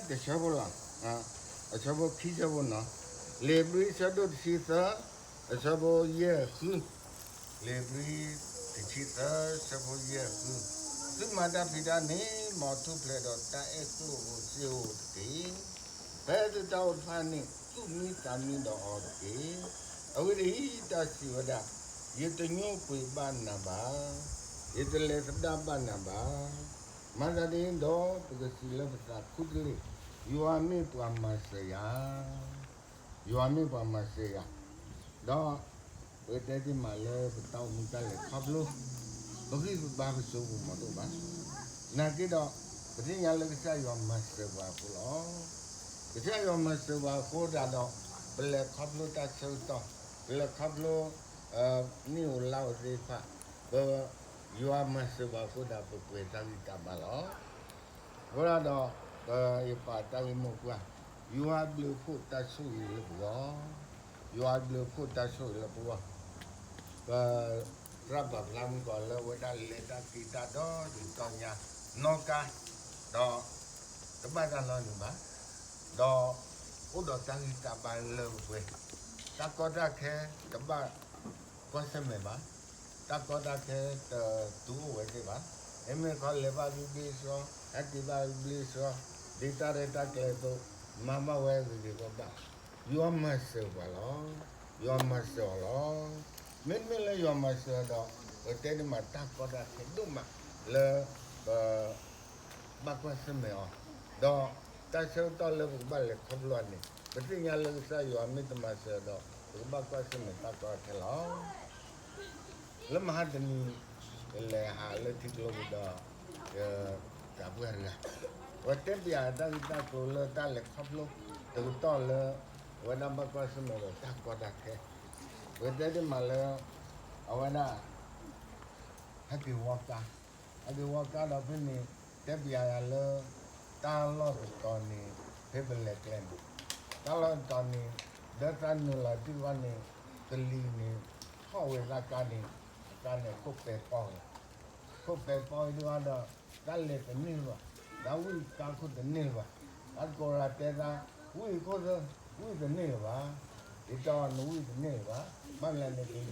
တဆၢဖိလီၤ, အဆၢဖိခံဆၢဖိနီၤ, လံာ်ဧ့ၤဘြံၤ ဆၢဒိၣ်တဆံသၢ, အဆၢဖိယဲၢ်ဃု, လံာ်ဧ့ၤဘြံၤ တဆံသၢ ဆၢဖိယဲၢ်ဃု, သုမၤတၢ်ဖံးတၢ်မၤန့ၣ် မ်ထူၣ်ဖျဲးဒီးတၢ်အဲၣ်ကျိၣ်ဧိၤစ့ဧိၤတက့ၢ်. ဖဲသုတၢ်အိၣ်တဖၣ်န့ၣ် သူၣ်မံသးမံဒီးအီၤတက့ၢ်. အဂ့ၢ်ဒ်အံၤ, တၢ်စံးဝဲဒၣ်, ယတညိကွံာ်ဘၣ်နၤဘၣ်, ယတလဲၤသဒၣ်ဘၣ်နၤဘၣ်. မၤသးဒ်န့ၣ်ဒီး ပကစံးလၢပသးခူတလ့ၢ်, ယွၤမ့ၢ်ပှၤမၤစၢၤယၤ, ယွၤမ့ၢ်ပှၤမၤစၢၤယၤ, ဒီး ပကတဲတ့ၢ်မးလၢပတၢ်အိၣ်မူတၢ်လဲၤခီဖျိ, ပဂံၢ်ပဘါပစိကမီၤဒိၣ်ဘၣ်. နာ်က့ဒီး, ပသ့ၣ်ညါလၢကစၢ်ယွၤမၤစၢၤပှၤအဃိလီၤ. ကစၢ်ယွၤမၤစၢၤပှၤအဃိဒၣ်ဒီး, ပလဲၤခီဖျိတၢ်ဆၢကတီၢ်, ပလဲၤခီဖျိ နံၣ်ဧိၤလါဧိၤသ့ၣ်တဖၣ်, ပ ယွၤမၤစၢၤပှၤအဃိဒီး ပပှဲၤတၢ်ဂံၢ်တၢ်ဘါလီၤ. အဃိဒၣ်ဒီး, ယပာ်တၢ်ဂ့ၢ်မိၢ်ပှၢ်, ယွၤဘျုးဖှိၣ်တၢ်ဆိၣ်ဂ့ၤလၢပဂီၢ်, ယွၤဘျုးဖှိၣ်တၢ်ဆိၣ်ဂ့ၤလၢပဂီၢ်, ပ သရၣ်ပာ်ဖျါမုၢ်ကီၤလၢအဝဲဒၣ်လဲၤတၢ်က့ၤတၢ်ဒီတကတီၢ်ညါ, နီၣ်ကါ, ဒီး တဘၣ်တၢ်လီၤနုာ်ဘၣ်, ဒီး အိၣ်ဒီးတၢ်ဂံၢ်တၢ်ဘါလၢပှဲၤ, တၢ်ကီတၢ်ခဲ တဘၣ်ကွၢ်ဆၢၣ်မဲာ်ဘၣ်, တၢ်ကီတၢ်ခဲတတူၢ်အိၣ်ဝဲသ့ၣ်ဘၣ်, မ့မ့ၢ်ခီလဲၤဘၣ်ဘျ့ဘျ့ဆှီ, ဟဲက့ၤဘၣ်ဘျ့ဆှီ, ဒ်တၢ်ရဲၣ်တၢ်ကျဲၤအသိး, မၤဘၣ်ဝဲဂ့ၤဂ့ၤဘၣ်ဘၣ်, ယွၤမၤစၢၤပှၤလီၤ, ယွၤမၤစၢၤအီၤလီၤ. မ့တမ့ၢ်လၢယွၤမၤစၢၤဒီး, ပတဲတ့ၢ်မးတၢ်ကီတၢ်ခဲဒိၣ်မးလၢ ပ ဘၣ်ကွၢ်ဆၢၣ်မဲာ်အီၤ, ဒီးတၢ်ဆၢကတီၢ်လၢပကဘၣ်လဲၤခီဖျိအီၤန့ၣ်, ပသ့ၣ်ညါလၢကစၢ်ယွၤမ့ၢ်တမၤစၢၤဒီး, ပကဘၣ်ကွၢ်ဆၢၣ်မဲာ်တၢ်ကီတၢ်ခဲလီၤ. လၢမဟါတနံၤ, ယလဲၤဟးလၢထံကျိပူၤဒီး ယသးပှၢ်တဂၤ, အဝဲတဲပယၤတၢ်ဂ့ၢ်တၢ်ကျိၤလၢတၢ်လဲၤခီဖျိတကတီၢ်လၢ အဝဲဒၣ်ဘၣ်ကွၢ်ဆၢၣ်မဲာ်ဒီးတၢ်ကီတၢ်ခဲ, ပတဲတ့ၢ်မးလၢ အဝဲဒၣ် ဟဲက့ၤဝီကါ, ဟဲက့ၤဝီကါဒီးဖဲန့ၣ် တဲပယၤယၤလၢ တၢ်လီၢ်တတီၤန့ၣ် ဖဲပလဲၤကျဲန့ၣ်, တၢ်လီၢ်တတီၤန့ၣ် ဒီးတၢ်နုာ်လီၤတံၢ်ဘၣ်န့ၣ် ကလံၤန့ၣ် ထီၣ်ဝဲသးကါန့ၣ်, အကါန့ၣ်ခိၣ်ပဲပီၢ်ဝဲ, ခိၣ်ပဲပီၢ်ဝဲဒၣ်ဒီး တၢ်လဲၤတန့ၢ်လၢၤဘၣ်, တၢ်ဝံၣ်ကါခိၣ်တန့ၢ်လၢၤဘၣ်, တၢ်ကိးဂၤတဲသး ဝံၣ်ခိၣ်သၢ ဝံၣ်တန့ၢ်လၢၤဘၣ်, ဒ်သိးနဝံၣ်တန့ၢ်လၢၤဘၣ်, ဘၣ်မနုၤလဲၣ်န့ၣ်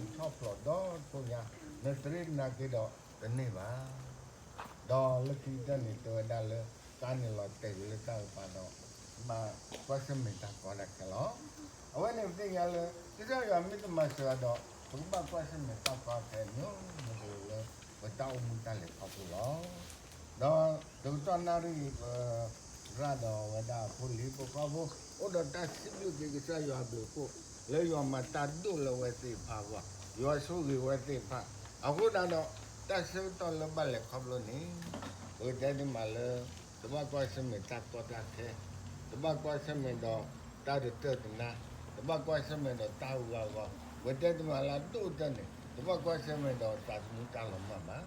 ကလံၤထီၣ်ဖျိးဒီးတကိညါ, နတရ့နၤက့ၤဒီးတန့ၢ်ဘၣ်. ဒီးလၢခံကတၢၢ်န့ၣ် တဲဝဲဒၣ်လၢ ကါန့ၣ်လီၤတဲာ်က့ၤလၢတၢ်ကပၤဒီး ဘၣ်ကွၢ်ဆၢၣ်မဲာ်တၢ်ကီတၢ်ခဲလီၤ. အဝဲန့ၣ်ပသ့ၣ်ညါလၢ ကစၢ်ယွၤမ့ၢ်တမၤစၢၤဒီး ပကဘၣ်ကွၢ်ဆၢၣ်မဲာ်တၢ်ကီတၢ်ခဲ မ့ၢ်မနုၤလၢ ပတၢ်အိၣ်မူတၢ်လဲၤခီဖျိလီၤ. ဒီးတကတီၢ်နၣ်ရံၣ် ပသရၣ်ဒီးအဝဲဒၣ်အဖိလံၤဖိဃီဖိ အိၣ်ဒီးတၢ်စံးဘျုးက့ၤကစၢ်ယွၤအဘျုးအဖှိၣ် လၢယွၤမၤတၢ်ဒိၣ်လၢအဝဲသ့ၣ်တဖၣ်အဂီၢ်, ယွၤဆိၣ်ဂ့ၤအဝဲသ့ၣ်တဖၣ်, အဃိသတးဒီး တၢ်ဆၢကတီၢ်လၢဘၣ်လဲၤခီဖျိန့ၣ် ပကတဲဒ်မးလၢ တဘၣ်ကွၢ်ဆၢၣ်မဲာ်တၢ်ကီတၢ်ခဲ, တဘၣ်ကွၢ်ဆၢၣ်မဲာ်ဒီးတၢ်တတၢၢ်တနါ, တဘၣ်ကွၢ်ဆၢၣ်မဲာ်ဒီးတၢ်ဂူာ်ဂီၤ, ပကတဲဒ်မးလၢအဒိၣ်ကတၢၢ်န့ၣ် တဘၣ်ကွၢ်ဆၢၣ်မဲာ်ဒီးသးသမူတၢ်လီၤမၢ်ဘၣ်.